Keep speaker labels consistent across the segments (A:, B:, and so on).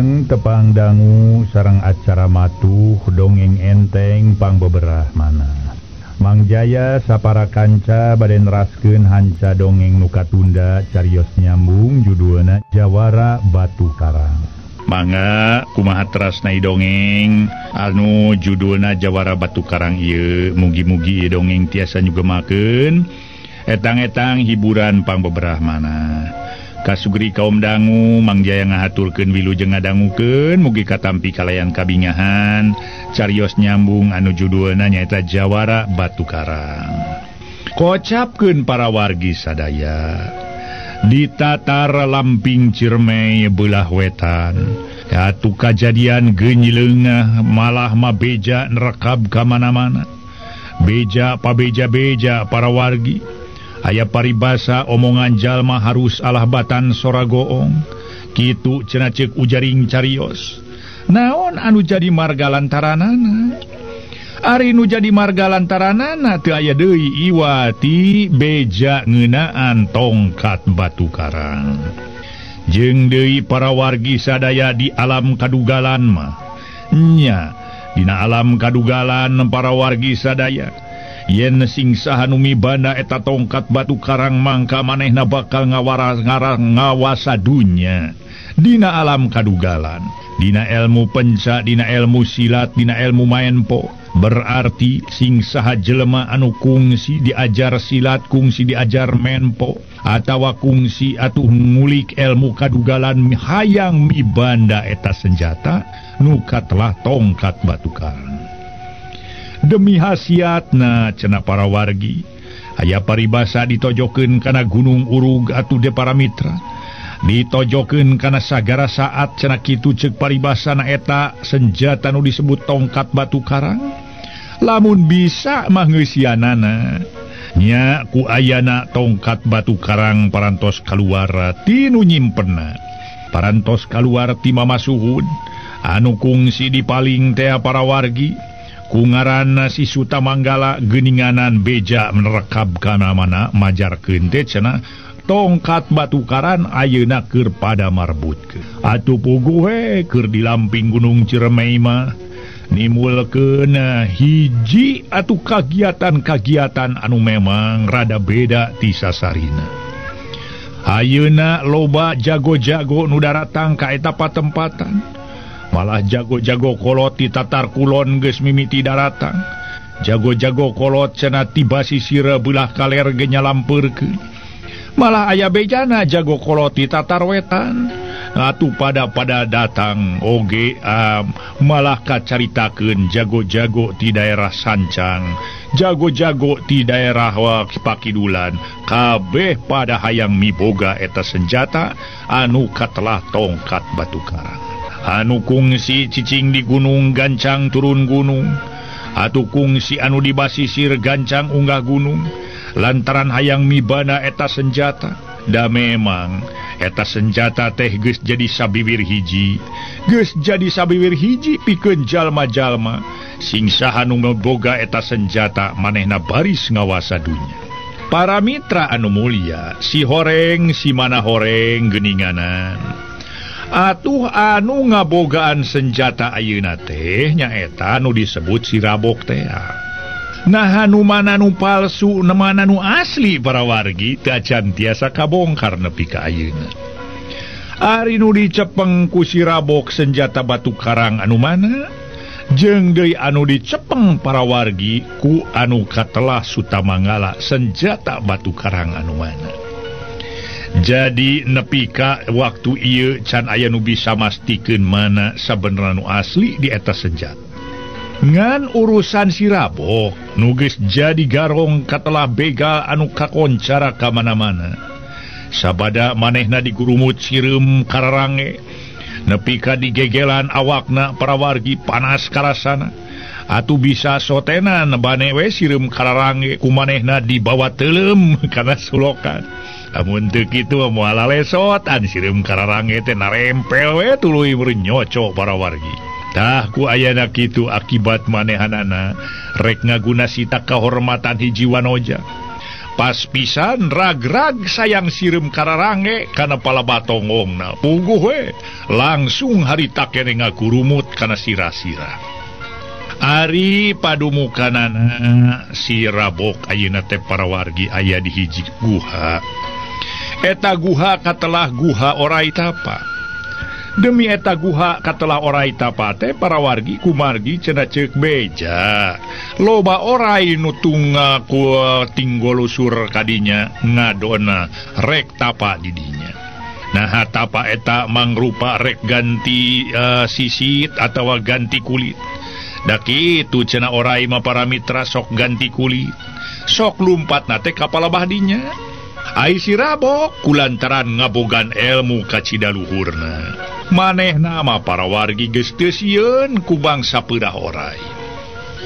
A: Wilujeng tepang dangu sareng acara matuh dongeng enteng pangbeberah mana. Mang Jaya sapara kanca bade neraskeun hanca dongeng nu katunda carios nyambung judulna Jawara Batu Karang. Mangga kumaha terasna dongeng anu judulna Jawara Batu Karang ieu, mugi-mugi dongeng tiasa nyugemakeun etang-etang hiburan pangbeberah mana. Kasugri kaum dangu Mang Jaya ngahaturkeun wilujeng ngadangukeun mugi katampi kalayan kabingahan carios nyambung anu judulna nyaeta Jawara Batu Karang. Kocapkeun para wargi sadaya ditatar lamping Ciremai belah wetan. Atuh kajadian geunyileungah malah mabeja nerekab ka mana-mana. Beja pabeja-beja para wargi. Aya paribasa omongan jalma harus alah batan sora goong. Kitu cenah ceuk ujaring carios. Naon anu jadi marga lantaranana? Ari nu jadi marga lantaranana teu aya deui iwati beja ngeunaan tongkat batu karang. Jeung deui para wargi sadaya di alam kadugalan mah. Nya, dina alam kadugalan para wargi sadaya yen sing saha nu mibanda eta tongkat batu karang mangka manehna bakal ngawaras-ngarang ngawasa dunya. Dina alam kadugalan, dina ilmu penca, dina ilmu silat, dina ilmu maenpo. Berarti sing saha jelema anu kungsi diajar silat, kungsi diajar menpo, atawa kungsi atuh ngulik ilmu kadugalan hayang mibanda eta senjata nu katelah tongkat batu karang. Demi hasiatna cenah para wargi, aya paribasa ditojokeun kana gunung Urug atuh de para mitra, ditojokeun kana sagara saat cenah kitu ceuk paribasana eta senjata nu disebut tongkat batu karang. Lamun bisa mah ngeusianana nya ku ayana tongkat batu karang parantos kaluar ti nu nyimpenna, parantos kaluar ti mamasuhun anu kungsi dipaling teh para wargi. Ku ngaranna si Sutamanggala geuninganan beja menerekab kana mana majarkeun teh cenah tongkat batu karang ayeuna keur pada marbutkeun. Atuh puguh we keur di lamping Gunung Ciremai mah nimulkeun hiji atuh kagiatan-kagiatan anu memang rada beda ti sasarina. Ayeuna loba jago-jago nu daratang ka eta patempatan. Malah jago-jago kolot di Tatar Kulon geus mimiti daratang. Jago-jago kolot cenah tiba sisira belah kaler ge nyalampeurkeun. Malah aya bejana jago kolot di Tatar Wetan. Atuh pada datang oge malah kacaritakeun jago-jago di daerah Sancang, jago-jago di daerah Pakidulan. Kabeh pada hayang miboga eta senjata anu katelah tongkat batu karang. Anu kungsi cicing di gunung gancang turun gunung, atuh kungsi anu di basisir gancang unggah gunung lantaran hayang mibana eta senjata. Da memang eta senjata teh geus jadi sabiwir hiji, geus jadi sabiwir hiji pikeun jalma-jalma sing saha nu boga eta senjata manehna baris ngawasa dunya. Para mitra anu mulia, si horeng si mana horeng geuninganan. Atuh anu ngabogaan senjata ayeuna teh nyaeta nu disebut si Rabok teh. Nah anu mana nu palsu, mana nu asli para wargi teu acan tiasa kabongkar nepi ka ayeuna. Ari nu dicepeng ku si Rabok senjata batu karang anu mana? Jeung deui anu dicepeng para wargi ku anu katelah Sutamanggala senjata batu karang anu mana? Jadi nepi ka waktu ieu can aya nu bisa mastikeun mana sabenerna nu asli di eta senjata. Ngan urusan si Rabok nu geus jadi garong katelah begal anu kakoncara ka mana-mana. Sabada manehna digurumut sireum kararange nepi ka digegelan awakna para wargi panas karasana. Atuh bisa sotenan bane we sireum kararange ku manehna dibawa teuleum kana sulokan. Amun teu kitu moal lesotan sireum kararange teh narempel we tuluy nyoco para wargi. Tah ku ayana kitu akibat manehanana rek ngaguna sita kahormatan hiji wanoja. Pas pisan rag-rag sayang sireum kararange kana palebah tonggongna. Puguh we langsung harita keneh ngagurumut kana sirah-sirah. Ari padumukanana si Rabok ayeuna teh para wargi aya di hiji guha. Eta guha katelah guha Orai Tapa. Demi eta guha katelah Orai Tapa teh para wargi kumargi cenah ceuk beja. Loba orai nu tunga ku tinggolusur kadinya ngadona rek tapa di dinya. Nah tapa eta mangrupa rek ganti sisit atawa ganti kulit. Da kitu cenah orai mah para mitra sok ganti kulit. Sok lumpatna teh ka palebah dinya. Ai si Rabok kulantaran ngabogan elmu kacida luhurna. Manehna mah para wargi geus teu sieun ku bangsa peudah orai.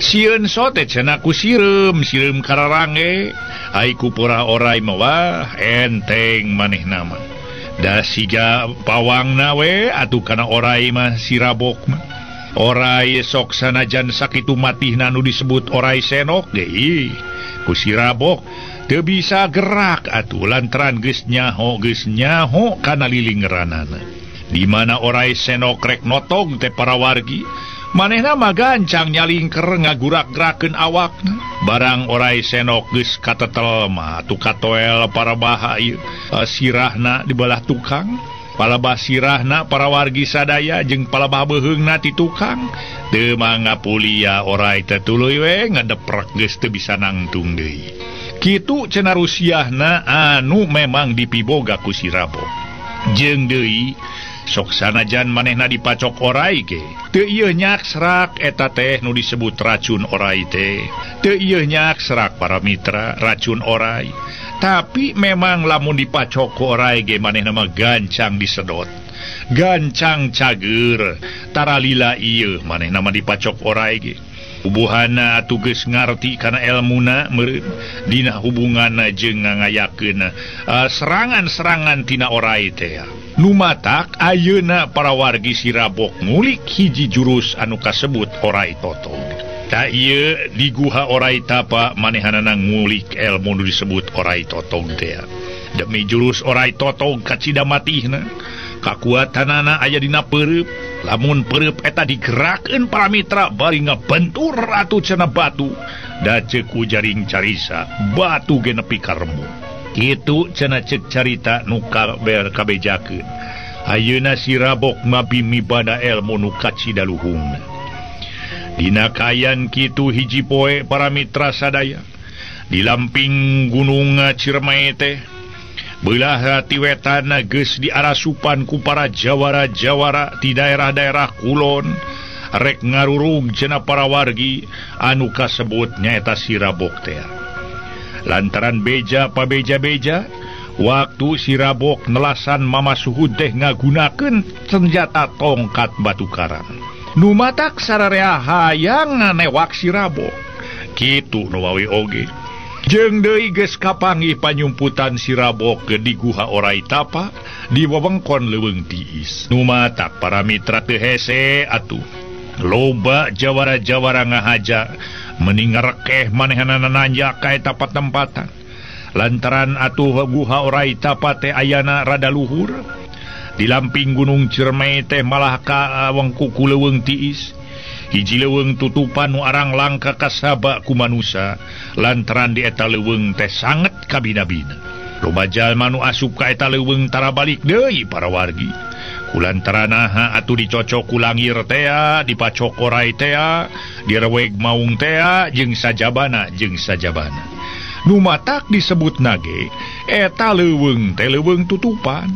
A: Sieun sote cenah ku sireum, sireum kararange. Ai ku peudah orai mah wah enteng manehna mah. Da siga pawangna we atuh kana orai mah si Rabok mah. Orai sok sanajan sakitu matihna nu disebut orai senok ge ih ku si Rabok teu bisa gerak atuh lantaran geus nyaho kana lilingeranana. Di mana orai senok rek notog teh para wargi manehna mah gancang nyalingker ngagurak-gerakeun awakna. Barang orai senok geus katetel mah atuh katoel para baha ieu sirahna di belah tukang. Palebah sirahna para wargi sadaya jeung palebah beuheungna ti tukang. Teu mangapulia orai teh tuluy we ngadeprek geus teu bisa nangtung deui. Kitu cenah rusiahna anu memang dipiboga ku si Rabok. Jeung deui sok sanajan manehna dipacok orai ge teu ieu nyaksrak eta teh nu disebut racun orai teh. Teu ieu nyaksrak para mitra racun orai. Tapi memang lamun dipacok ku orai ge manehna mah gancang disedot. Gancang cager taralila ieu manehna mah dipacok orai ge. Ubuhana atuh geus ngarti kana elmuna meureun dina hubunganna jeung ngangayakeun serangan-serangan tina orai teh. Nu matak ayeuna para wargi si Rabok ngulik hiji jurus anu kasebut orai totog. Ta ieu di guha Orai Tapa manehanana ngulik elmu nu disebut orai totog teh. Demi jurus orai totog kacida matihna, kakuatanana aya dina peureub. Lamun peureub eta digerakkeun para mitra bari ngabentur atuh cenah batu. Da ceuk ku jaring carisa batu ge nepi ka remuk. Kitu cenah ceuk carita nu kabejakeun. Ayeuna si Rabok mabimibada elmu nu kacida luhungna. Dina kayan kitu hiji poe para mitra sadaya di lamping gunung Ciremai teh beulah ti wetan geus diarasupan ku para jawara-jawara di daerah-daerah kulon rek ngarurug cenah para wargi anu kasebut nyaeta si Rabok teh. Lantaran beja pabeja-beja waktu si Rabok nelasan Mama Suhud teh ngagunakeun senjata tongkat batu karang. Nu matak sararea hayang newak si Rabok. Kitu nu wawi oge. Jeung deui geus kapanggih panyumputan si Rabok ke di guha Orai Tapa di wewengkon leuweung tiis. Nu matak para mitra teu hese atuh. Loba jawara-jawara ngahaja mending ngarekeh manehanana nanjak ka eta patempatan. Lantaran atuh guha Orai Tapa teh ayana rada luhur. Di lamping gunung Ciremai teh malah ka wengku ku leuweung tiis. Hiji leuweung tutupan nu arang langka kasaba ku manusa lantaran di eta leuweung teh sanget kabina-bina. Loba jalma nu asup ka eta leuweung tara balik deui para wargi. Kulantaran naha atuh dicocok ku langir tea, dipacok orai tea, direweg maung tea jeung sajabana jeung sajabana. Nu matak disebut nage eta leuweung teh leuweung tutupan.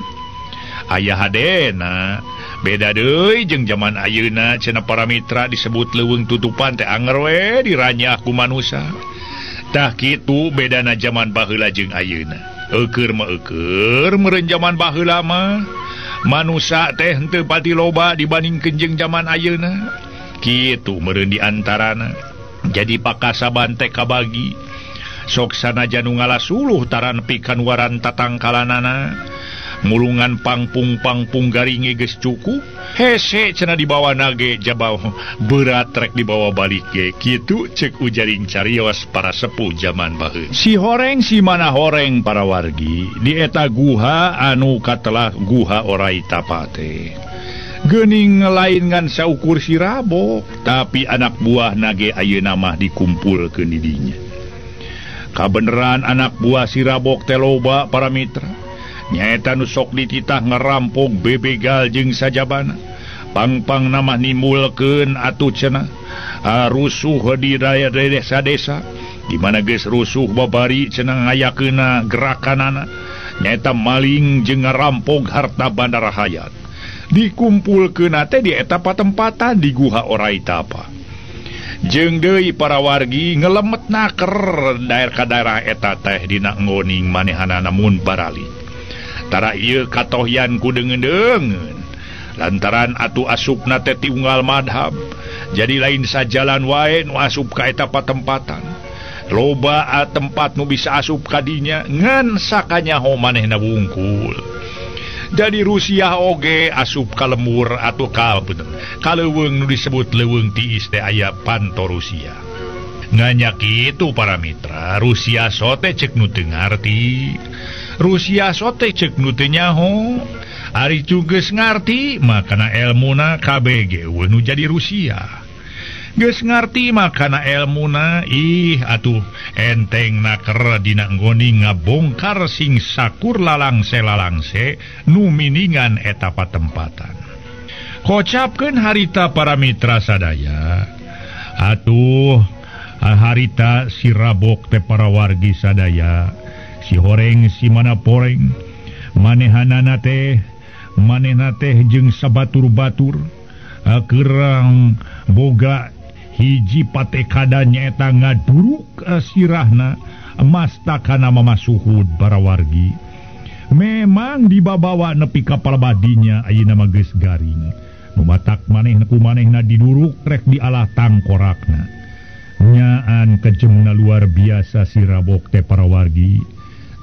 A: Aya hadena beda deui jeung jaman ayeuna cenah para mitra disebut leuweung tutupan teh anger we diranyah ku manusa. Tah kitu bedana jaman baheula jeung ayeuna. Eueur mah eueur meureun jaman baheula mah manusa teh henteu pati loba dibandingkeun jeung jaman ayeuna. Kitu meureun di antarana. Jadi pakasaban teh kabagi. Sok sanajan nu ngalasuluh tara nepi ka nu waran tatangkalanana. Mulungan pangpung-pangpung garinge geus cukup hese cenah dibawa nage jaba berat rek dibawa balik ge kitu cek ujaring carios para sepuh zaman baheula. Si horeng si mana horeng para wargi di eta guha anu katelah guha Orai Tapa teh. Geuning lain ngan saukur si Rabok tapi anak buah nage ayeuna mah dikumpulkeun di dinya. Kabeneran anak buah si Rabok teh loba para mitra. Nyaeta nu sok dititah ngerampok bebegal jeung sajabana. Pangpang nama nimbulkeun atuh cenah rusuh di desa-desa di mana geus rusuh babari cenah ngayakeunna gerakanana nyaeta maling jeung ngarampok harta banda rahayat. Dikumpulkeunna teh di eta patempatan di guha Orai Tapa. Jeung deui para wargi ngelemet naker daerah ka daerah eta teh dina nggoning manehanana mun barali. Tara ieu katohyan ku deungeun-deungeun lantaran atuh asupna teh ti unggal madhab jadi lain sajalan wae nu asup ka eta patempatan loba tempat nu bisa asup ka dinya ngan sakanyaho manehna wungkul. Jadi Rusia oge asup ka lemur atuh ka leuweung nu disebut leuweung tiis teh aya panto Rusia. Nganya kitu para mitra Rusia sote cek nu teu ngarti Rusia sote cek nu teu nyaho ari geus ngarti makana elmuna KBG eueuh nu jadi Rusia geus ngarti makana elmuna ih atuh enteng naker dina nggoni ngabongkar sing sakur lalangse-lalangse nu miningan eta patempatan. Kocapkeun harita para mitra sadaya atuh harita si Rabok teh para wargi sadaya si horeng si mana poreng manehanana teh manehna teh jeung sabatur-batur kerang boga hiji patekada nyaeta ngaduruk sirahna mastakana mamasuhud para wargi. Memang dibabawa nepi ka palebadinya ayeuna mah geus garing nu matak manehna ku manehna diduruk rek dialah tangkorakna. Nyaan kejemna luar biasa si Rabok teh para wargi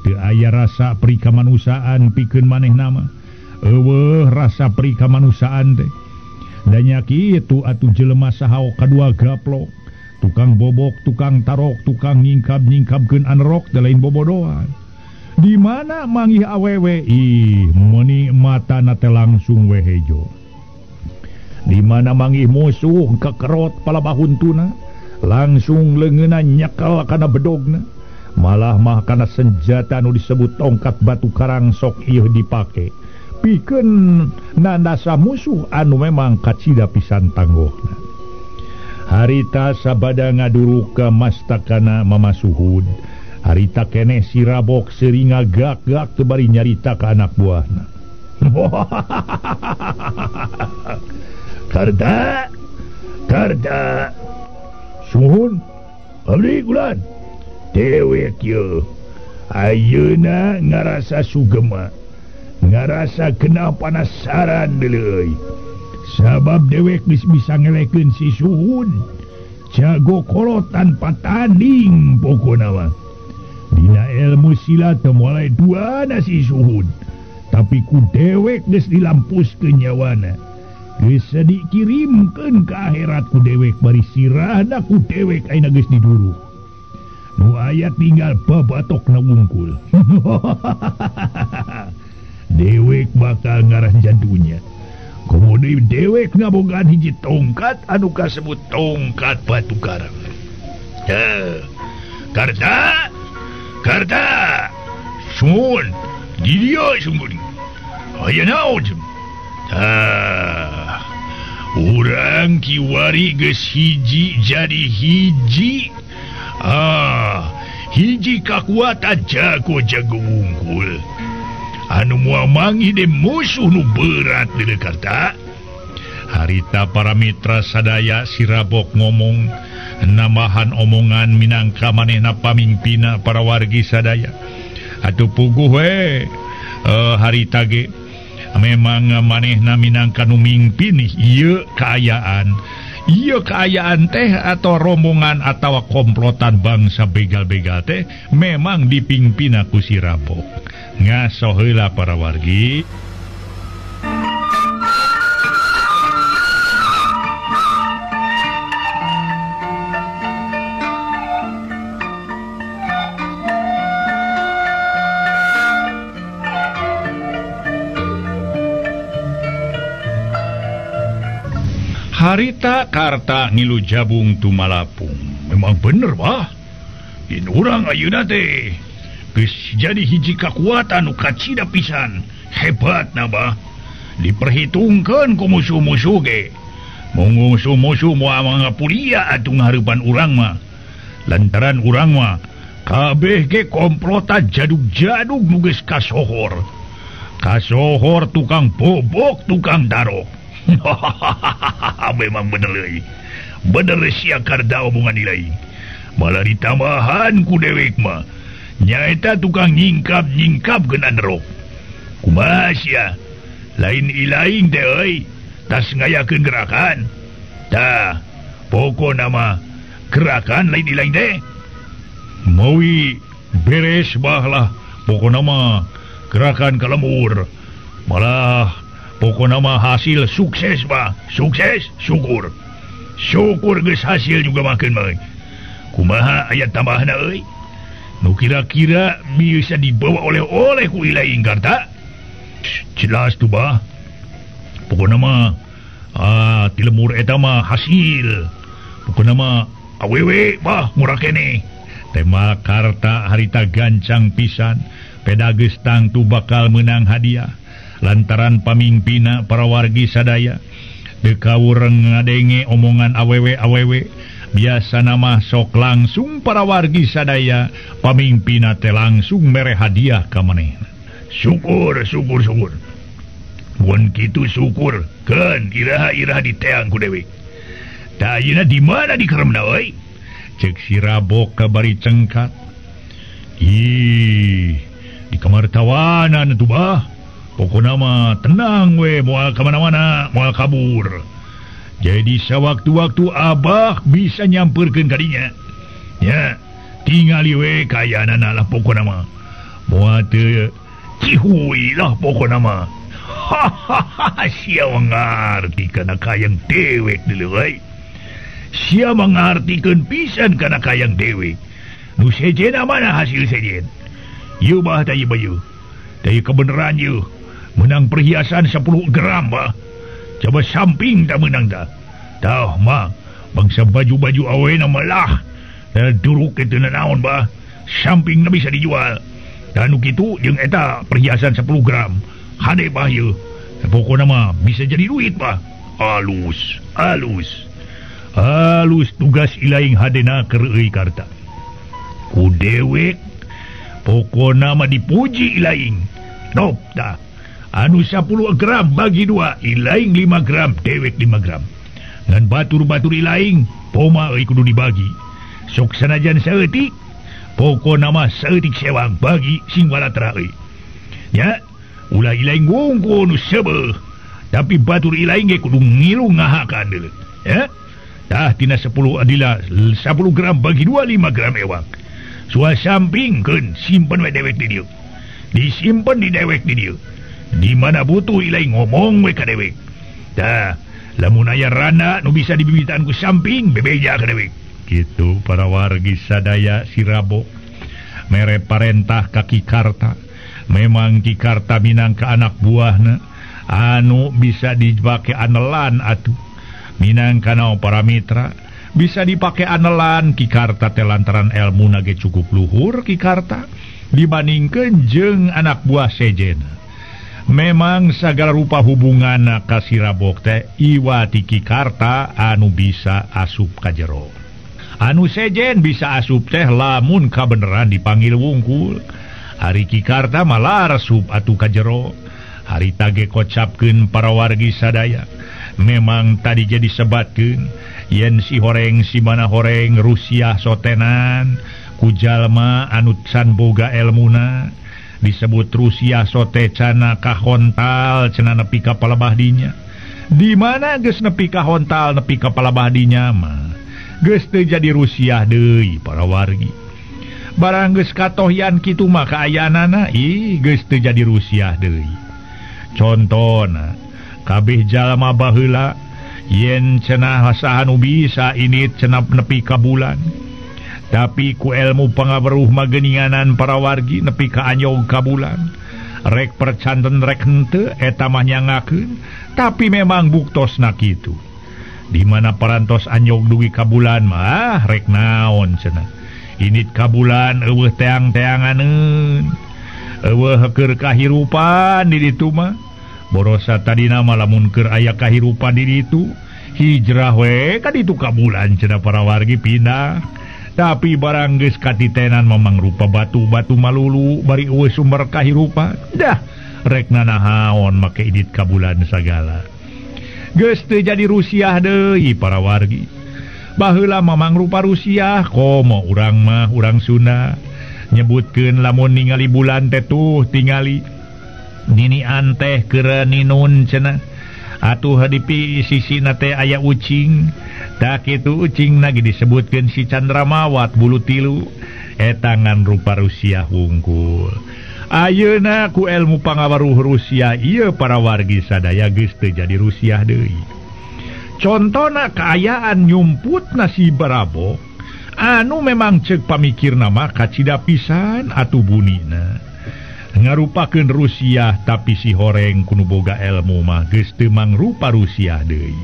A: teu aya rasa pri kamanusiaan pikeun manehna mah eueuh rasa pri kamanusiaan teh. Da nya kitu atuh jelema saha kadua gaplok tukang bobok tukang tarok tukang nyingkab-nyingkabkeun anerok da lain bobodohan. Di mana manggih awewe ih meuni matana teh langsung we hejo. Di mana manggih musuh kekerot palabahuntuna langsung leungeunna nyekel kana bedogna malah mah kana senjata nu disebut tongkat batu karang sok ieu dipake pikeun nandasa musuh anu memang kacida pisan tanggohna. Harita sabada ngaduruk ka mastakana mamasuhud harita keneh si Rabok seuring ngagak-gak teu bari nyarita ka anak buahna. Karta karta Suhun abdi kulan dewek ye ayeuna ngarasa sugema ngarasa kena panasaran deuleu sabab dewek geus bisa ngelekeun si Suhun jago kolot tanpa tanding pokona mah dina ilmu silat teu moal duana si Suhun tapi ku dewek geus dilampuskeun nyawana geus dikirimkeun ka akhirat ku dewek bari sirahna ku dewek ayeuna geus diduruk nu aya tinggal babatokna wungkul. Dewek bakal ngarah jadunya komo deui dewek ngabogaan hiji tongkat anu kasebut tongkat batu karang. Karta karta sun di dieu sungguh aya naon. Ah, urang kiwari geus hiji jadi hiji. Ah, hiji kakuatan jago-jago wungkul anu moal manggih de musuh nu berat di Jakarta. Harita para mitra sadaya si Rabok ngomong nambahan omongan minangka manehna pamingpina para wargi sadaya. Atuh puguh we harita ge memang manehna minangka nu mingpin ieu kaayaan Ieu kaayaan teh atau rombongan atau komplotan bangsa begal-begal teh memang dipingpina ku si Rabok. Ngaso heula para wargi. Harita Karta ngilu jabung tumalapung. Memang bener bah. Din urang ayeuna teh geus jadi hiji kakuatan nu kacida pisan. Hebat na bah. Diperhitungkeun ku musuh-musuh ge. Musuh-musuh moal mangapulia atuh ngahareupan urang mah. Lantaran urang mah kabeh ge komplotan jadug-jadug nu geus kasohor. Kasohor tukang bobok, tukang darok. Memang bener euy. Bener sia Karta omongan nilai. Malah ditambahan ku dewek mah. Nyaeta tukang nyingkap-nyingkap geunan rok. Kumaha sia? Lain ilaing teh euy. Tas ngayakeun gerakan. Tah, pokona mah gerakan lain ilaing teh. Mawi beres bah lah. Pokona mah gerakan ka lembur. Malah pokona mah hasil sukses bah. Sukses, syukur. Syukur geus hasil juga makeun mah. Kumaha aya tambahna euy? Nu kira-kira bisa dibawa oleh-oleh ku ilaing Karta? Jelas tuh bah. Pokona mah ti lemur eta mah hasil. Pokona mah awewe bah murah keneh. Tema Karta harita gancang pisan. Peda geus tangtu bakal meunang hadiah. Lantaran pamingpina para wargi sadaya teu kawureng ngadenge omongan awewe-awewe. Biasa nama sok langsung para wargi sadaya pamingpina teh langsung mere hadiah ka manehna. Syukur, syukur, syukur. Mun kitu syukur keun iraha-iraha diteang ku dewek. Tah ayeuna di mana dikeremna euy? Ceuk si Rabok kabari cengkat. Ih, di kamar tawanan atuh bah. Pokona mah tenang we, moal ka mana-mana, moal kabur. Jadi sawaktu-waktu abah bisa nyamperkeun ka dinya. Ya, tingali we kayanana lah pokona mah. Moal teu cihui lah pokona mah. Hahaha, sia ngarti kana kayang dewek deuleu euy. Sia mangartikeun pisan kana kayang dewek. Nu sejenna mana hasil sejen? Ieu bah tah ieu bayu. Tah kebenaran ieu. Menang perhiasan 10 gram bah. Coba samping tak menang dah. Tah mah bangsa baju-baju awena malah duruk itu naon bah. Samping na bisa dijual. Dan nu kitu jeung eta perhiasan 10 gram. Hade bah ieu. Pokona mah bisa jadi duit bah. Alus, alus. Alus tugas ilaing hadena keur euy Karta. Ku dewek pokona mah dipuji ilaing. Top dah. Anu 10 gram bagi 2, ilaing 5 gram, dewek 5 gram. Dan batur-batur ilaing, poma euy kudu dibagi. Sok sanajan saeutik, pokona mah saeutik sewang bagi sing walatra euy. Ya, ulah ilaing wungkul nu seubeuh. Tapi batur ilaing ge kudu ngilu ngahakan deuleu. Ya. Tah tina 10 adila 10 gram bagi 2 5 gram ewang. Sua sampingkeun simpen we dewek di dieu. Disimpen di dewek di dieu. Di mana butuh ilai ngomong we ka dewek. Tah, lamun aya rana nu bisa dibibitan ku samping bebeja ka dewek. Kitu para wargi sadaya si Rabok mere parentah ka Ki Karta. Memang Ki Karta minangka anak buahna anu bisa dipake anelan atuh. Minangka naon para mitra bisa dipake anelan Ki Karta teh lantaran elmuna ge cukup luhur Ki Karta dibandingkeun jeung anak buah sejen. Memang segala rupa hubungan ka si Rabok teh iwati Ki Karta anu bisa asup ka jero. Anu sejen bisa asup teh lamun kabeneran dipanggil wungkul. Ari Ki Karta malah asup atuh ka jero. Harita ge kocapkeun para wargi sadaya. Memang tadi jadi sebatkeun yen si horeng si mana horeng Rusia sotenan ku jalma anu can boga elmuna. Disebut Rusia sote cana kahontal cenah nepi ka palebah dinya. Di mana geus nepi ka hontal nepi ka palabah dinya mah geus teu jadi Rusiah deui para wargi. Barang geus katohyan kitu mah kaayaanana ih geus teu jadi Rusiah deui. Contona kabeh jalma baheula yen cenah saha nu bisa ini cenah nepi ka bulan. Tapi ku ilmu pangaweruh mageninganan para wargi nepi ka anyog ka bulan. Rek percanten rek henteu eta mah nyangakeun, tapi memang buktosna kitu. Di mana parantos anyog dugi ka bulan mah rek naon cenah. Init ka bulan eueuh teang-teanganeun. Eueuh keur kahirupan di ditu mah. Borosa tadina mah lamun keur aya kahirupan di ditu, hijrah we ka ditu ka bulan cenah para wargi pindah. Tapi barang geus katitenan memang rupa batu-batu malulu bari eueuh sumber kahirupan. Dah rek nanahaon make idit ka bulan sagala. Geus teu jadi Rusiah deui para wargi. Baheula mamang rupa Rusiah komo urang mah urang Sunda nyebutkeun lamun ningali bulan teh tuh tingali ninian teh keur ninun cenah. Atuh hadipi sisina teh aya ucing. Tak kitu ucing lagi disebutkeun si Candramawat bulu tilu eta ngan rupa Rusia wungkul. Ayeuna ku ilmu pangaweruh Rusia ieu para wargi sadaya geus teu jadi Rusia deui. Contona kaayaan nyumputna si Barabok anu memang ceuk pamikirna mah kacida pisan atuh bunina. Ngarupakeun Rusia tapi si horeng kudu boga ilmu mah geus teu mangrupa Rusia deui.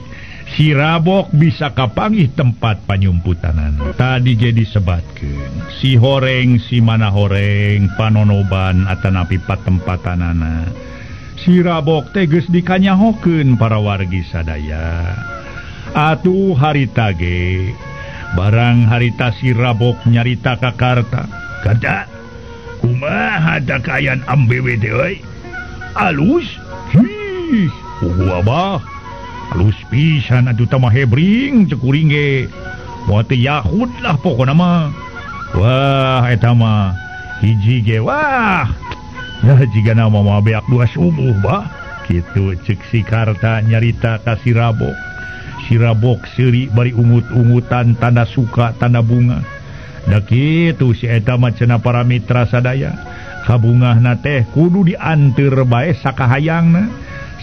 A: Si Rabok bisa kapanggih tempat panyumputanana. Tadi jadi sebatkeun si horeng si mana horeng panonoban atanapi patempatanana. Si Rabok teh geus dikanyahokeun para wargi sadaya. Atuh harita ge barang harita si Rabok nyarita ka Karta. Karta kumaha da kaayaan ambewe teh euy? Alus? Hih, puguh abah. Alus pisan atuh tah mah hebring cek kuring ge. Moal teu yahud lah pokona mah. Wah eta mah hiji ge wah. Nah jigana mah moal beak dua subuh bah. Kitu cek si Karta nyarita ka si Rabok. Si Rabok seuri bari ungut-ungutan tanda suka tanda bunga. Da kitu si eta mah cenah para mitra sadaya. Kabungahna teh kudu dianteur bae sakahayangna.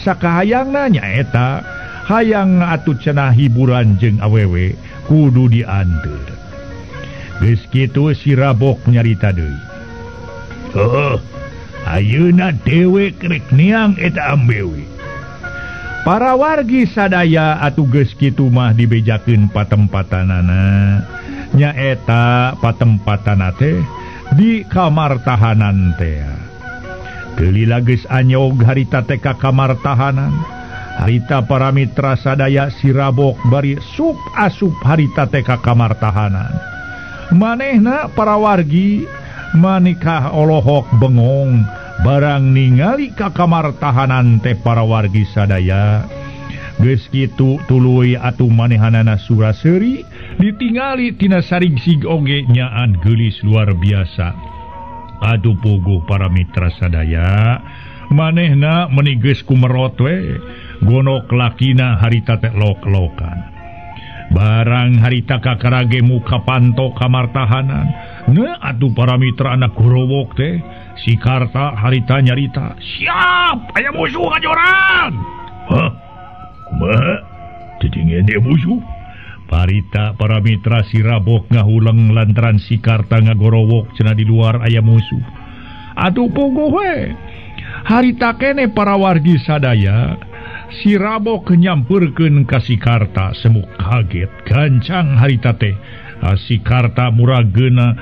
A: Sakahayangna nyaeta hayang atuh cenah hiburan jeung awewe kudu dianteur. Geus kitu si Rabok nyarita deui. Heuh, ayeuna dewek rek niang eta ambewe. Para wargi sadaya atuh geus kitu mah dibejakeun patempatanana. Nyaeta patempatana teh di kamar tahanan teh. Teu lila geus anyog harita teh ka kamar tahanan. Harita para mitra sadaya si Rabok bari sup asup harita teh ka kamar tahanan. Manehna para wargi manikah olohok bengong barang ningali ka kamar tahanan teh para wargi sadaya. Geus kitu tuluy atuh manehanana sura-seuri ditingali tina saringsig oge nyaan geulis luar biasa. Aduh puguh para mitra sadaya manehna meuni geus kumerot we gonok lakina harita teh lok-lokan. Barang harita kakarage muka panto kamar tahanan. Ne atuh para mitra anak gorowok teh si Karta harita nyarita, siap aya musuh ngajoran. Hah? Kumaha? Titingin dia musuh? Parita para mitra si Rabok ngahuleng lantaran si Karta ngagorowok cenah di luar aya musuh. Atuh puguh we. Harita kene para wargi sadaya si Rabok nyamperkeun ka si Karta semuk kaget gancang harita teh. Si Karta murageuna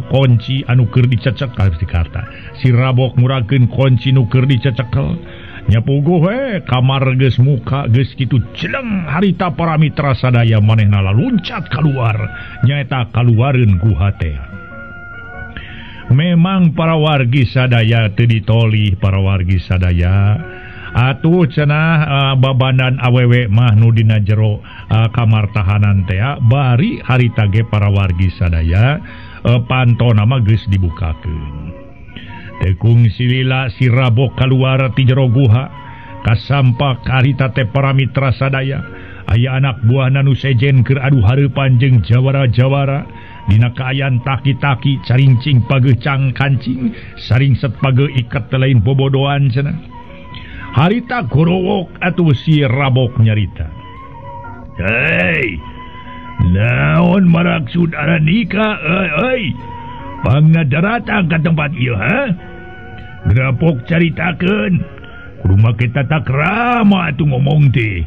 A: kunci anu keur dicecekel si Karta. Si Rabok murageun kunci nu keur dicecekel. Nya puguh we kamar geus muka geus kitu jeleng harita para mitra sadaya manehna laluncat kaluar nyaeta kaluareun guha teh. Memang para wargi sadaya teu ditolih para wargi sadaya. Atuh cenah babanan awewe mah nu dina jero kamar tahanan teh bari harita ge para wargi sadaya pantona mah geus dibukakeun. Tekung silila si Rabok kaluar ti jero guha. Kasampak harita teh para mitra sadaya aya anak buahna nu sejen keur adu hareupan jeung jawara-jawara dina kaayaan taki-taki carincing pageucang kancing saringset pageu iket lain bobodoan cenah. Harita gorowok atuh si Rabok nyarita. Hei, naon maraksud Andika euy? Pangna daratang ka tempat ieu ha? Grapok caritakeun. Kudu make tata krama atuh ngomong teh.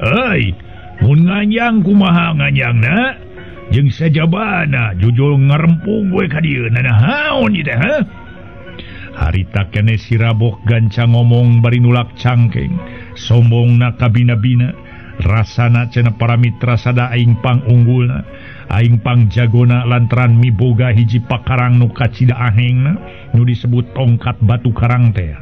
A: Euy, mun nganyang kumaha nganyangna? Jeung sajabana jujul ngarempung we ka dieu nanahaon ieu teh ha? Harita kene si Rabok gancang ngomong bari nulak cangkeng, sombongna kabina-bina, rasana cenah para mitra sada aing pangunggulna, aing pangjagona lantaran miboga hiji pakarang nu kacida ahengna nu disebut tongkat batu karang teh.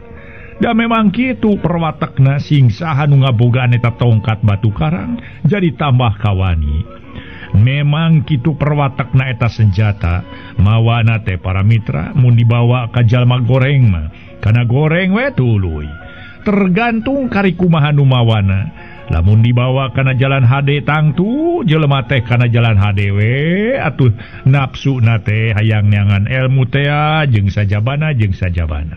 A: Da memang kitu perwatekna sing saha nu ngabogaan eta tongkat batu karang jadi tambah kawani. Memang kitu perwatekna eta senjata mawana teh para mitra mun dibawa ka jalma goreng mah kana goreng we tuluy. Tergantung kari kumaha nu mawana. Lamun dibawa kana jalan hade tangtu jelema teh kana jalan hade we atuh nafsuna teh hayang neangan ilmu teh jeung sajabana jeung sajabana.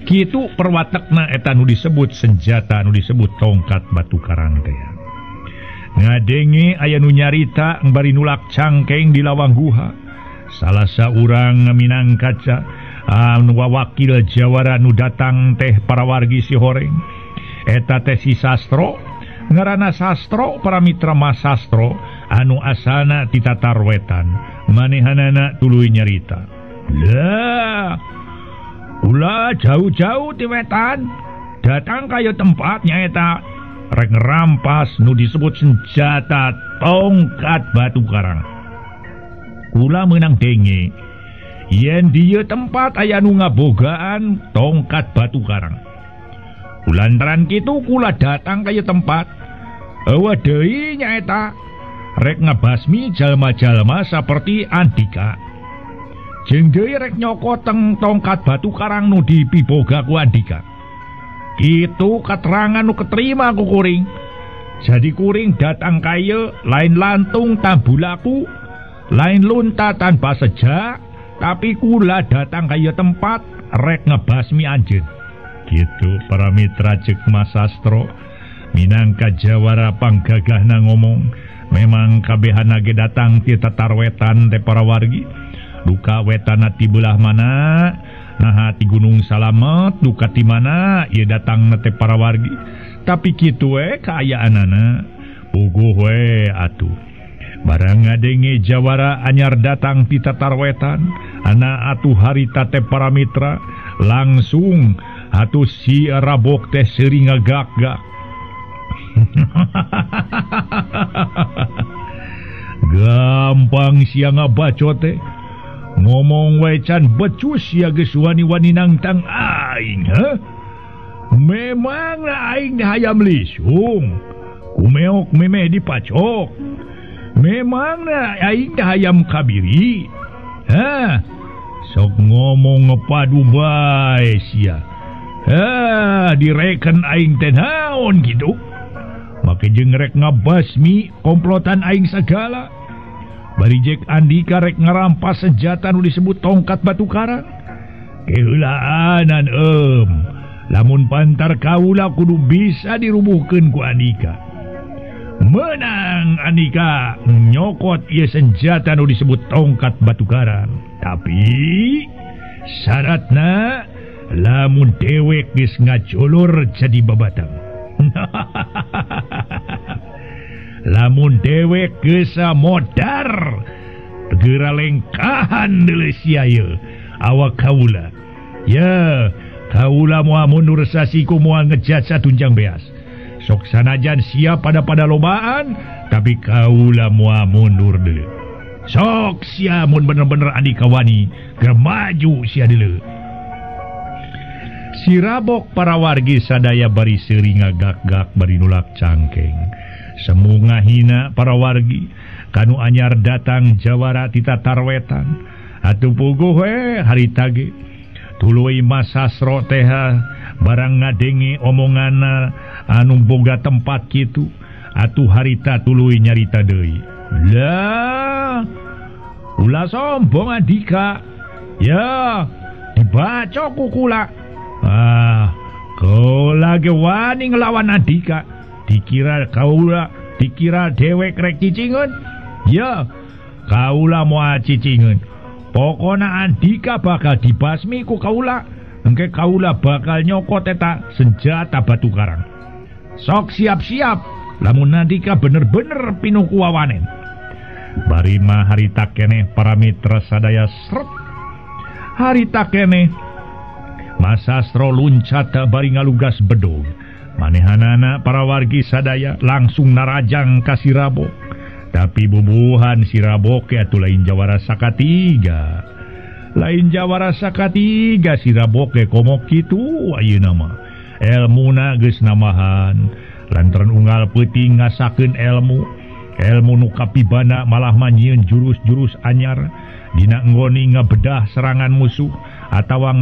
A: Kitu perwatekna eta nu disebut senjata nu disebut tongkat batu karang teh. Ngadenge aya nu nyarita bari nulak cangkeng di lawang guha. Salah saurang minang kaca anu wakil jawara nu datang teh para wargi si horeng. Eta teh si Sastro, ngaranna Sastro para mitra Mas Sastro anu asalna ti Tatar Wetan. Manehanana tuluy nyarita. Lah, ulah jauh-jauh ti wetan datang ka ieu tempat nyaeta rek ngerampas nu disebut senjata tongkat batu karang. Kula meunang denge yen di ieu tempat aya nu ngabogaan tongkat batu karang. Kulantaran kitu kula datang ka ieu tempat. Eueuh deui nyaeta rek ngabasmi jalma-jalma saperti Andika. Jeung deui rek nyokot teng tongkat batu karang nu dipiboga ku Andika. Kitu katerangan nu keterima ku kuring. Jadi kuring datang ka ieu lain lantung tambulaku, lain lunta tanpa sejak, tapi kula datang ka ieu tempat rek ngebasmi anjeun. Kitu para mitra cek Mas Sastro minangka jawara panggagahna ngomong. Memang kabehana ge datang ti Tatar Wetan teh para wargi. Duka wetana ti belah mana, naha ti Gunung Salamet, duka ti mana ieu datangna teh para wargi. Tapi kitu we kaayaanana, puguh we atuh. Barang ngadenge jawara anyar datang ti Tatar Wetan, ana atuh harita teh para mitra langsung atuh si Rabok teh seuri ngagak-gak. Gampang sia ngabacot teh. Ngomong wae can becus sia geus wani-wani nangtang aing, ha? Memang aing hayam lisung. Kumeok memeh dipacok. Memang aing hayam kabiri. Ha? Sok ngomong ngepadu bae sia. Ha, direken aing teh naon kitu? Make jeung rek ngabasmi komplotan aing sagala. Bari jek Andika rek ngarampas senjata nu disebut tongkat batu karang. Keheulaanan em. Lamun pantar kaula kudu bisa dirubuhkeun ku Andika. Menang Andika nyokot ieu senjata nu disebut tongkat batu karang. Tapi syaratna lamun dewek geus ngajulur jadi babatang. Lamun dewek geus modar geura lengkahan deuleu sia ieu awak kaula. Ya, kaula moal mundur sasiku moal ngejat satunjang beas. Sok sanajan sia pada lobaan, tapi kaula moal mundur deuleu. Sok sia mun bener-bener Andika wani, geura maju sia deuleu. Si Rabok para wargi sadaya bari seuri ngagak-gak bari nulak cangkeng. Semu ngahina para wargi kanu anyar datang jawara ti Tatar Wetan. Atuh puguh we harita ge. Tuluy Mas Sastro teh barang ngadenge omonganna anu boga tempat kitu atuh harita tuluy nyarita deui. Lah, ulah sombong Andika. Ya, dibaca ku kula. Ah, kau lagi wani ngelawan Andika. Dikira kaula, dikira dewek rek cicingeun. Ya, kaula moal cicingeun. Pokona Andika bakal dibasmi ku kaula. Engke kaula bakal nyokot eta senjata batu karang. Sok siap-siap lamun Andika bener-bener pinuh kuwawanen. Bari mah harita keneh para mitra sadaya sret. Harita keneh Mas Sastro luncat bari ngalugas bedog. Manehanana para wargi sadaya langsung narajang ka si Rabok. Tapi bubuhan si Rabok atuh lain jawara sakatiga. Lain jawara sakatiga si Rabok ge komo kitu ayeuna mah. Elmuna geus namahan. Lantaran unggal peuting ngasakeun elmu. Elmu nu kapibana malah manyieun jurus-jurus anyar dina nggoni ngabedah serangan musuh atawa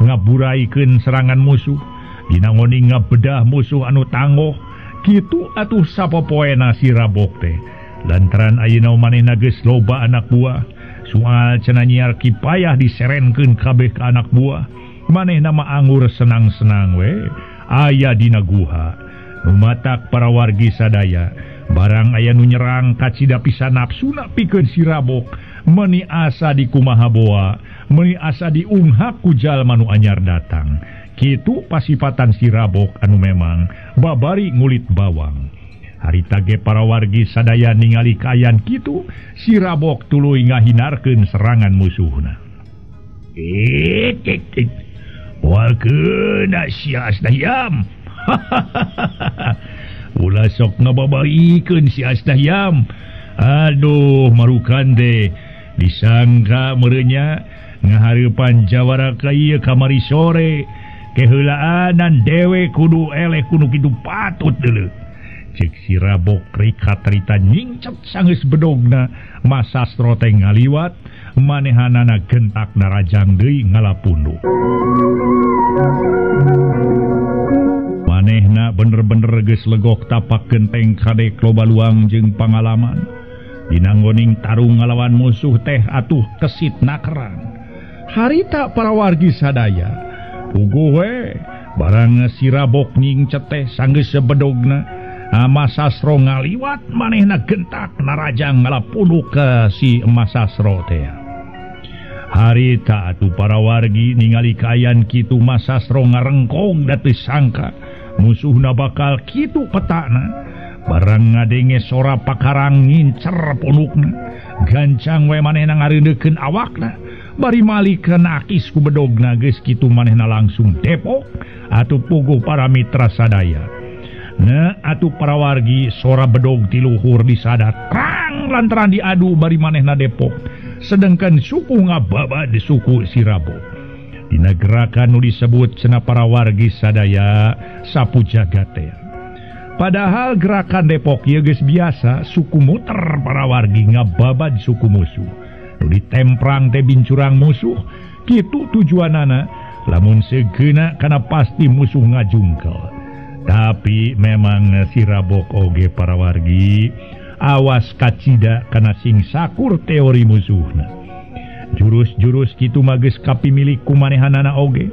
A: ngaburaikeun serangan musuh. Dina nggoni ngabedah musuh anu tanggoh kitu atuh sapopoena si Rabok teh. Lantaran ayeuna manehna geus loba anak buah, soal cenah nyiar kipayah diserenkeun kabeh ka anak buah. Manehna mah anggur senang-senang we aya dina guha. Nu matak para wargi sadaya barang aya nu nyerang kacida pisan nafsuna pikeun si Rabok, meuni asa dikumaha boa, meuni asa diunghak ku jalma nu anyar datang. Kitu pasifatan si Rabok anu memang babari ngulit bawang. Harita ge para wargi sadaya ningali kaayaan kitu, si Rabok tuluy ngahinarkeun serangan musuhna. Moal keuna sia Asdahyam. Ulah sok ngababaikeun si Asdahyam. Aduh marukan teh disangka meureunnya ngahareupan jawara ka ieu kamari sore. Keheulaanan dewe kudu eleh kudu kitu patut deuleu. Cek si Rabok rika tarita nyingcet sanggeus bedogna. Mas Sastro teh ngaliwat, manehanana gentak narajang deui ngalapunduk. Manehna bener-bener geus legok tapak genteng kadek loba luang jeung pangalaman. Dina nggoning tarung ngalawan musuh teh atuh kesit nakerang. Harita para wargi sadaya puguh we barang si Rabok nyingcet teh sanggeus sebedogna. Mas Sastro ngaliwat, manehna gentak narajang ngalapunduk ka si Mas Sastro teh. Harita atuh para wargi ningali kaayaan kitu Mas Sastro ngarengkong da teu sangka musuhna bakal kitu petakna. Barang ngadenge sora pakarang ngincer punukna, gancang we manehna ngareuneukeun awakna. Bari malik nakis ku bedogna geus kitu manehna langsung depok atuh puguh para mitra sadaya. Nah atuh para wargi sora bedog ti luhur disadat krang lantaran diadu bari manehna depok. Sedangkan suku ngababa di suku si Rabok. Dina gerakan nu disebut cenah para wargi sadaya sapu jagat teh. Padahal gerakan depok ieu geus biasa suku muter para wargi ngababad suku musuh. Nu ditemprang teh bincurang musuh kitu tujuanana lamun segeuna kana pasti musuh ngajungkel. Tapi memang si Rabok oge para wargi awas kacida kana sing sakur teori musuhna. Jurus-jurus kitu mah geus kapimilik ku manehanana oge.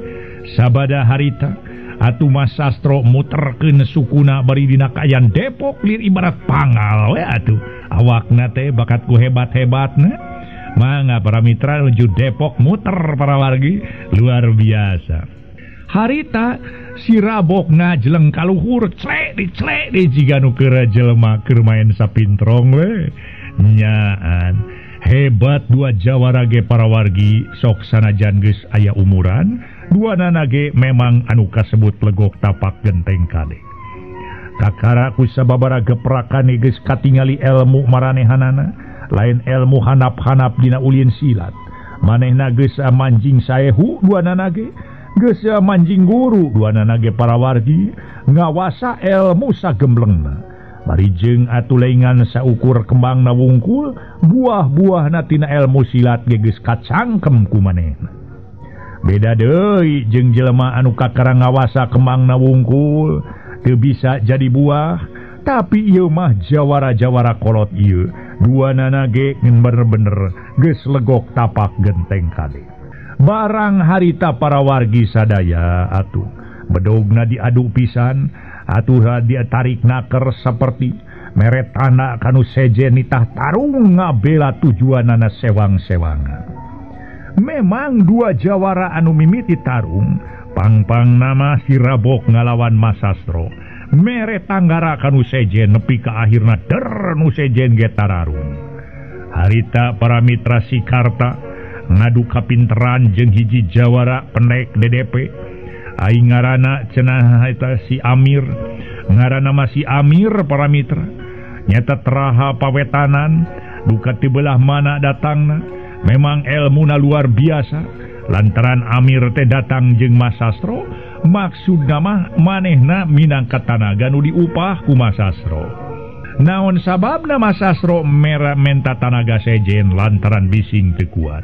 A: Sabada harita atuh Mas Sastro muterkeun sukuna bari dina kaayaan depok lir ibarat pangal we atuh. Awakna teh bakat ku hebat-hebatna. Mangga para mitra nuju depok muter para wargi luar biasa. Harita si Rabok ngajeleng kaluhur clek di clek di jiga nu keur jelema keur main sapintrong we. Nyaan hebat dua jawara ge para wargi sok sanajan geus aya umuran dua nana ge memang anu kasebut legok tapak genteng kade. Kakara ku sababara geprakan geus katingali ilmu maranehanana lain ilmu hanap-hanap dina ulin silat. Manehna geus manjing saehu dua nana ge geus manjing guru dua nana ge para wargi ngawasa ilmu sagemblengna. Bari jeung atuh lengan saukur kembangna wungkul buah-buahna tina ilmu silat ge geus kacangkem ku manehna. Beda deui jeung jelema anu kakara ngawasa kembangna wungkul teu bisa jadi buah, tapi ieu mah jawara-jawara kolot ieu duanana ge ngan bener-bener geus legok tapak genteng kade. Barang harita para wargi sadaya atuh bedogna diadu pisan atuh dia tarik naker seperti meret anak kanu sejen nitah tarung ngabela tujuanana sewang-sewangan. Memang dua jawara anu mimiti tarung pangpang nama si Rabok ngalawan Mas Sastro mere tanggara kanu sejen nepi ka akhirna der nu sejen ge tararung. Harita para mitra si Karta ngadu kapinteran jeung hiji jawara penek DDP aing ngaranna cenah eta si Amir, ngaranna mah si Amir para mitra nyata teraha pawetanan duka ti belah mana datangna. Memang elmuna luar biasa lantaran Amir teh datang jeung Mas Sastro maksudna mah manehna minangka tanaga nu diupah ku Mas Sastro. Naon sababna Mas Sastro mera menta tanaga sejen lantaran bising teu kuat.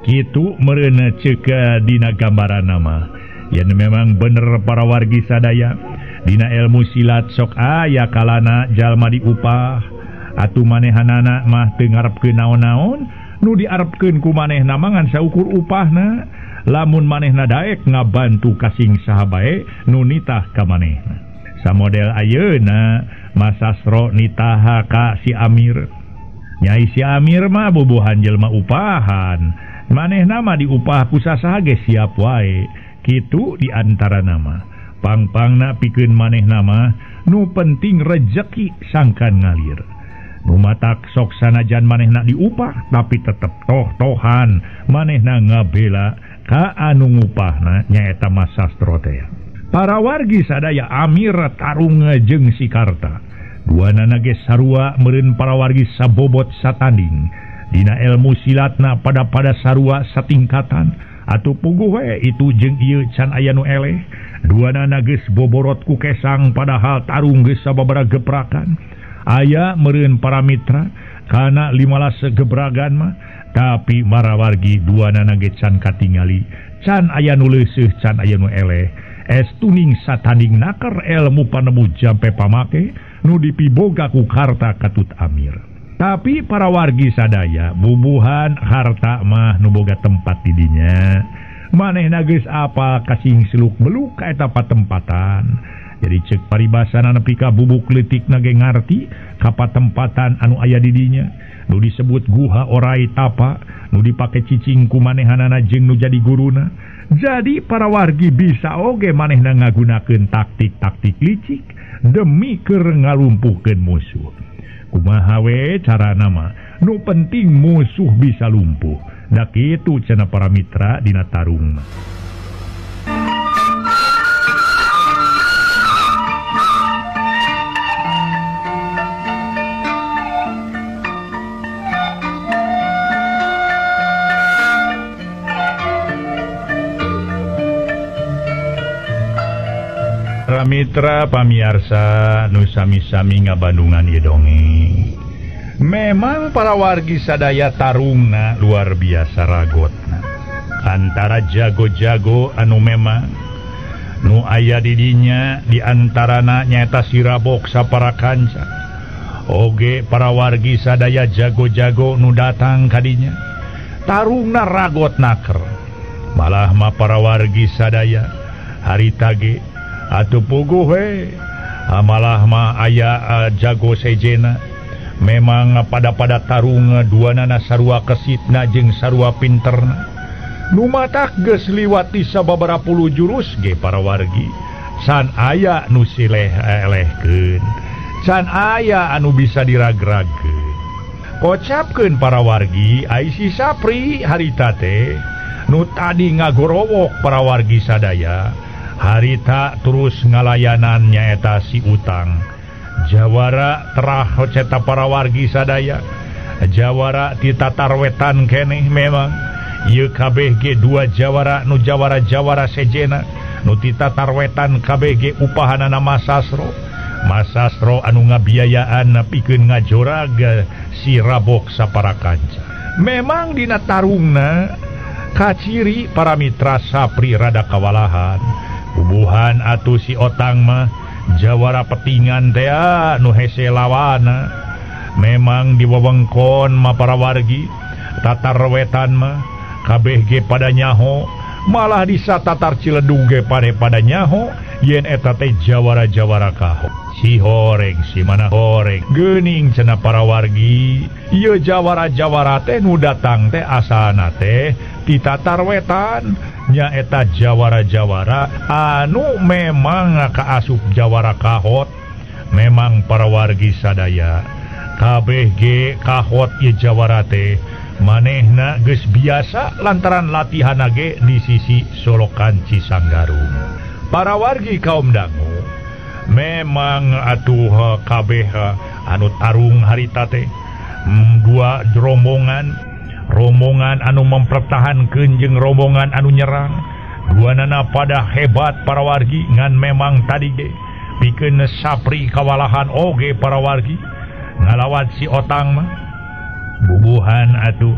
A: Kitu meureunna ceuk dina gambaran mah. Yen memang bener para wargi sadaya dina ilmu silat sok aya kalana jalma diupah atuh manehanana mah teu ngarepkeun naon-naon nu diarepkeun ku manehna mah ngan saukur upahna lamun manehna daek ngabantu kasing saha bae nu nitah ka manehna. Samodel ayeuna Mas Sastro nitaha ka si Amir. Nyai si Amir mah bubuhan jelema upahan manehna mah diupah ku sasaha ge siap wae. Kitu di antara nama pangpangna pikeun manehna mah nu penting rejeki sangkan ngalir. Nu matak sok sanajan manehna diupah tapi tetep toh-tohan manehna ngabela ka anu ngupahna nyaeta Mas Sastro teh. Para wargi sadaya Amir tarung jeung si Karta. Duanana ge sarua meureun para wargi sabobot satanding. Dina ilmu silatna pada-pada sarua satingkatan atuh puguh we itu jeung ieu can aya nu eleh. Duanana geus boborot ku kesang padahal tarung geus sababaraha geprakan. Aya meureun para mitra kana 15 gebragan mah tapi marawargi duanana ge can katingali can aya nu leuseuh can aya nu eleh. Estuning satanding naker elmu panemu jampe pamake nu dipiboga ku Karta katut Amir. Tapi para wargi sadaya bubuhan harta mah nu boga tempat di dinya manehna geus apa kasing seluk beluk ka eta patempatan. Jadi cek paribasana nepi ka bubuk leutikna ge ngarti ka patempatan anu aya di dinya nu disebut guha orai tapa nu dipake cicing ku manehanana jeung nu jadi guruna. Jadi para wargi bisa oge manehna ngagunakeun taktik-taktik licik demi keur ngalumpuhkeun musuh. Kumaha we carana mah nu penting musuh bisa lumpuh. Da kitu cenah para mitra dina tarung. Mitra pamiarsa nu sami-sami ngabandungan ieu dongeng. Memang para wargi sadaya tarungna luar biasa ragotna. Antara jago-jago anu memang nu aya di dinya di antarana nyaeta si Rabok sapara kanca. Oge para wargi sadaya jago-jago nu datang ka dinya. Tarungna ragot naker. Malah mah para wargi sadaya harita ge atuh puguh we malah mah aya jago sejena memang pada-pada tarung duanana sarua kesitna jeung sarua pinterna nu matak geus liwati sababaraha puluh jurus ge para wargi can aya nu sileh elehkeun can aya anu bisa diragragkeun. Kocapkeun para wargi ai si Sapri harita teh nu tadi ngagorowok para wargi sadaya harita terus ngalayanan nyaeta si Utang. Jawara terah ceta para wargi sadaya jawara ti tatarwetan keneh memang ieu kabeh ge dua jawara nu jawara-jawara sejena nu ti tatarwetan kabeh ge upahanana Mas Sastro. Mas Sastro anu ngabiayaan pikeun ngajorag si Rabok sapara kanca. Memang dina tarungna Kaciri para mitra Sapri rada kawalahan. Bubuhan atuh si Otang mah jawara petingan teh nu hese lawana. Memang di wewengkon mah para wargi Tatar Wetan mah kabeh ge pada nyaho, malah di satatar Ciledug ge pada nyaho yen eta teh jawara-jawara kaho. Si horeng si mana horeng geuning cenah para wargi ieu jawara-jawara teh nu datang teh asalna teh ti Tatar Wetan, nyaeta jawara-jawara anu memang kaasup jawara kahot. Memang para wargi sadaya kabeh ge kahot ieu jawara teh manehna geus biasa lantaran latihan ge di sisi Solokan Cisanggarung. Para wargi kaum dangu memang atuh kabeh anu tarung harita teh dua rombongan, rombongan anu mempertahankeun jeung rombongan anu nyerang. Duanana pada hebat para wargi, ngan memang tadi ge pikeun Sapri kawalahan oge para wargi ngalawan si Otang mah. Bubuhan atuh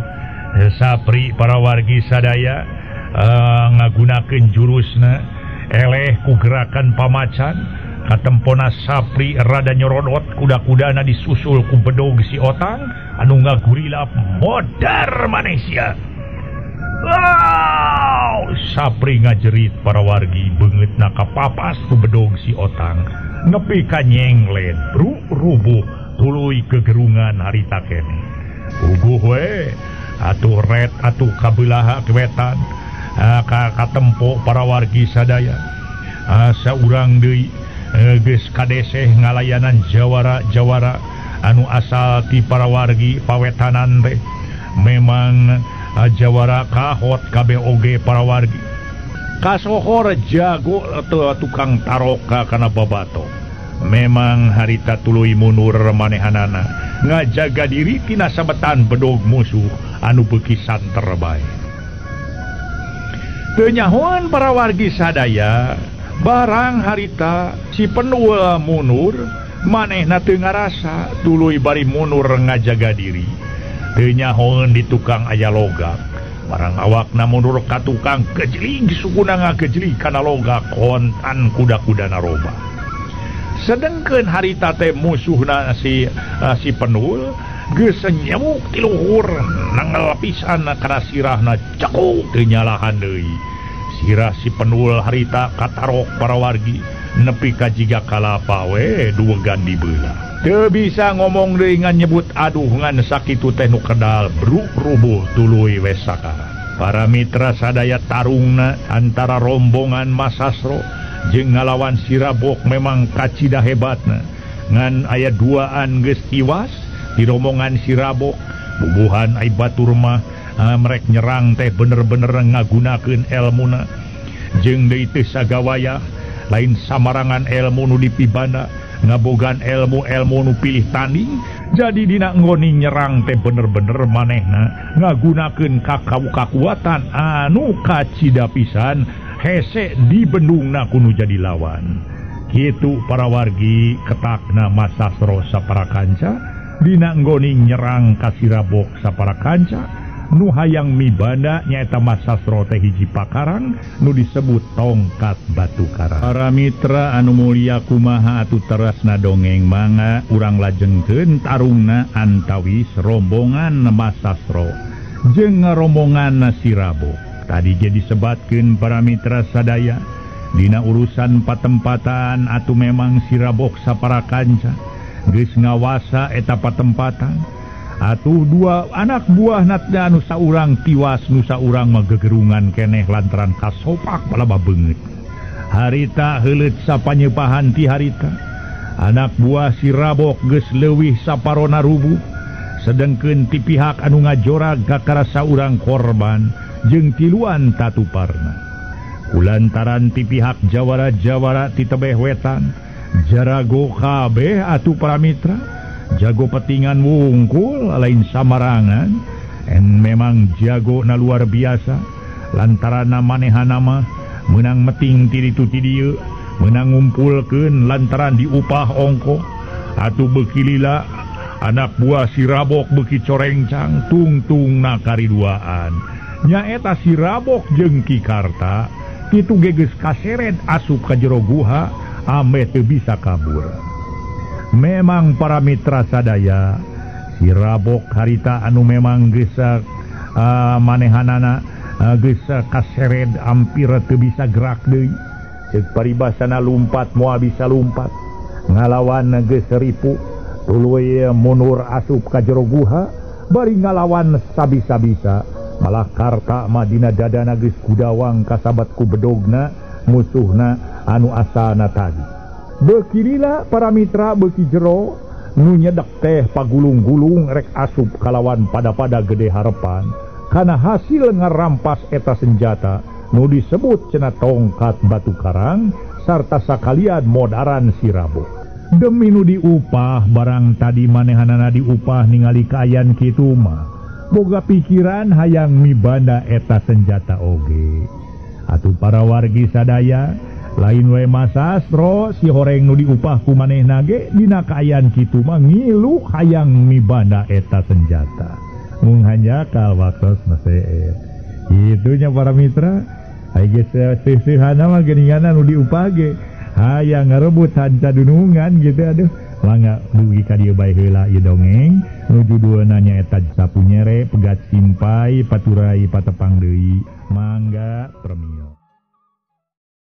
A: Sapri para wargi sadaya ngagunakeun jurusna eleh ku gerakan pamacan. Katempona Sapri rada nyorodot, kuda-kudana disusul ku bedog si Otang anu ngagurilap modar manesia. Wow! Sapri ngajerit para wargi, beungeutna kapapas ku bedog si Otang nepi ka nyenglet rubuh tuluy kegerungan harita keneh. Uguh we atuh ret atuh kabeulah wetan katempo para wargi sadaya. Saurang deui geus kadeseh ngalayanan jawara-jawara anu asal ti para wargi pawetanan teh. Memang jawara kahot kabeh oge para wargi. Kasohor jago atau tukang taroka kana babato. Memang harita tuluy mundur manehanana ngajaga diri tina sabetan bedog musuh anu beuki santer bae. Teu nyahoan para wargi sadaya, barang harita si Penul mundur manehna teu ngarasa tuluy bari mundur ngajaga diri. Teu nyahoeun di tukang aya logak. Barang awakna mundur ka tukang gejlig sukuna ngagejlig kana logak kontan kuda-kudana robah. Sedengkeun harita teh musuhna si Penul geus nyemuk ti luhur nangel pisan kana sirahna cekuk teu nyalahan deui. Sirah si Penul harita katarok para wargi nepi ka jiga kalapa we duwegan dibelah. Teu bisa ngomong deui ngan nyebut aduh ngan sakitu teh nu kedal bruk rubuh tuluy we sakarat. Para mitra sadaya tarungna antara rombongan Mas Sasro jeung ngalawan Sirabok memang kacida hebatna. Ngan aya duaan geus tiwas di rombongan Sirabok. Bubuhan ai batur mah merek nyerang teh bener-bener ngagunakeun elmuna jeung deui teu sagawayah lain samarangan elmu nu dipibana ngabogan elmu-elmu nu pilih tanding. Jadi dina nggoni nyerang teh bener-bener manehna ngagunakeun kakuatan anu kacida pisan hese di bendungna kudu jadi lawan. Kitu para wargi ketakna Mas Sasro sapara kanca dina nggoni nyerang ka Sirabok sapara kanca nu hayang mibanda nyaeta Mas Sasro teh hiji pakarang nu disebut tongkat batu karang. Para mitra anu mulia kumaha atuh terasna dongeng mangga urang lajengkeun tarungna antawis rombongan Mas Sasro jeung rombongan Sirabok. Tadi ge disebatkeun para mitra sadaya dina urusan patempatan atuh memang Sirabok sapara kanca geus ngawasa eta patempatan. Atuh dua anak buah natna anu saurang tiwas nu saurang mah gegerungan keneh lantaran kasopak palaba beungeut. Harita heuleut sapanyepahan ti harita. Anak buah Sirabok geus leuwih saparona rubuh. Sedengkeun ti pihak anu ngajorag kakara saurang korban jeung tiluan tatuparna. Kulantaran ti pihak jawara-jawara ti tebeh wetan jarago kabeh atuh para mitra. Jago petingan wungkul lain samarangan en memang jago na luar biasa lantaran manehana mah meunang meting ti ditu ti dieu meunang ngumpulkeun lantaran diupah ongkoh. Atuh beuki lila anak buah Sirabok beuki corengcang tungtungna kariduaan Nyaeta si Rabok jeung Ki Karta kitu ge geus kaseret asup ka jero guha ameh teu bisa kabur. Memang para mitra sadaya si Rabok harita anu memang geus manehanana geus kaseret ampir teu bisa gerak deui. Ceuk paribasana lumpat moal bisa lumpat. Ngalawan geus ripu tuluy mundur asup ka jero guha bari ngalawan sabisa-bisa. Malah Karta mah dina dadana geus kudawang kasabat ku bedogna musuhna anu asalna tadi. Beuki lila para mitra beuki jero nu nyedek teh pagulung-gulung rek asup kalawan pada-pada gede harepan kana hasil ngarampas eta senjata nu disebut cenah tongkat batu karang sarta sakalian modaran si Rabok. Demi nu diupah barang tadi manehanana diupah ningali kaayaan kitu mah boga pikiran hayang mibanda eta senjata oge. Atuh para wargi sadaya lain we masastro si horeng nu diupah ku manehna ge dina kaayaan kitu mah ngilu hayang mibanda eta senjata. Mung hanjakal waktos masee. Itunya para mitra, ai geus seuseurhana mah geuninganna nu diupah ge hayang ngarebut hanca dunungan gitu aduh. Mangga dugi ka dieu bae heula ieu dongeng nu judulna nyaeta Sapu Nyere Pegat Simpai Paturai Patepang Deui. Mangga premio.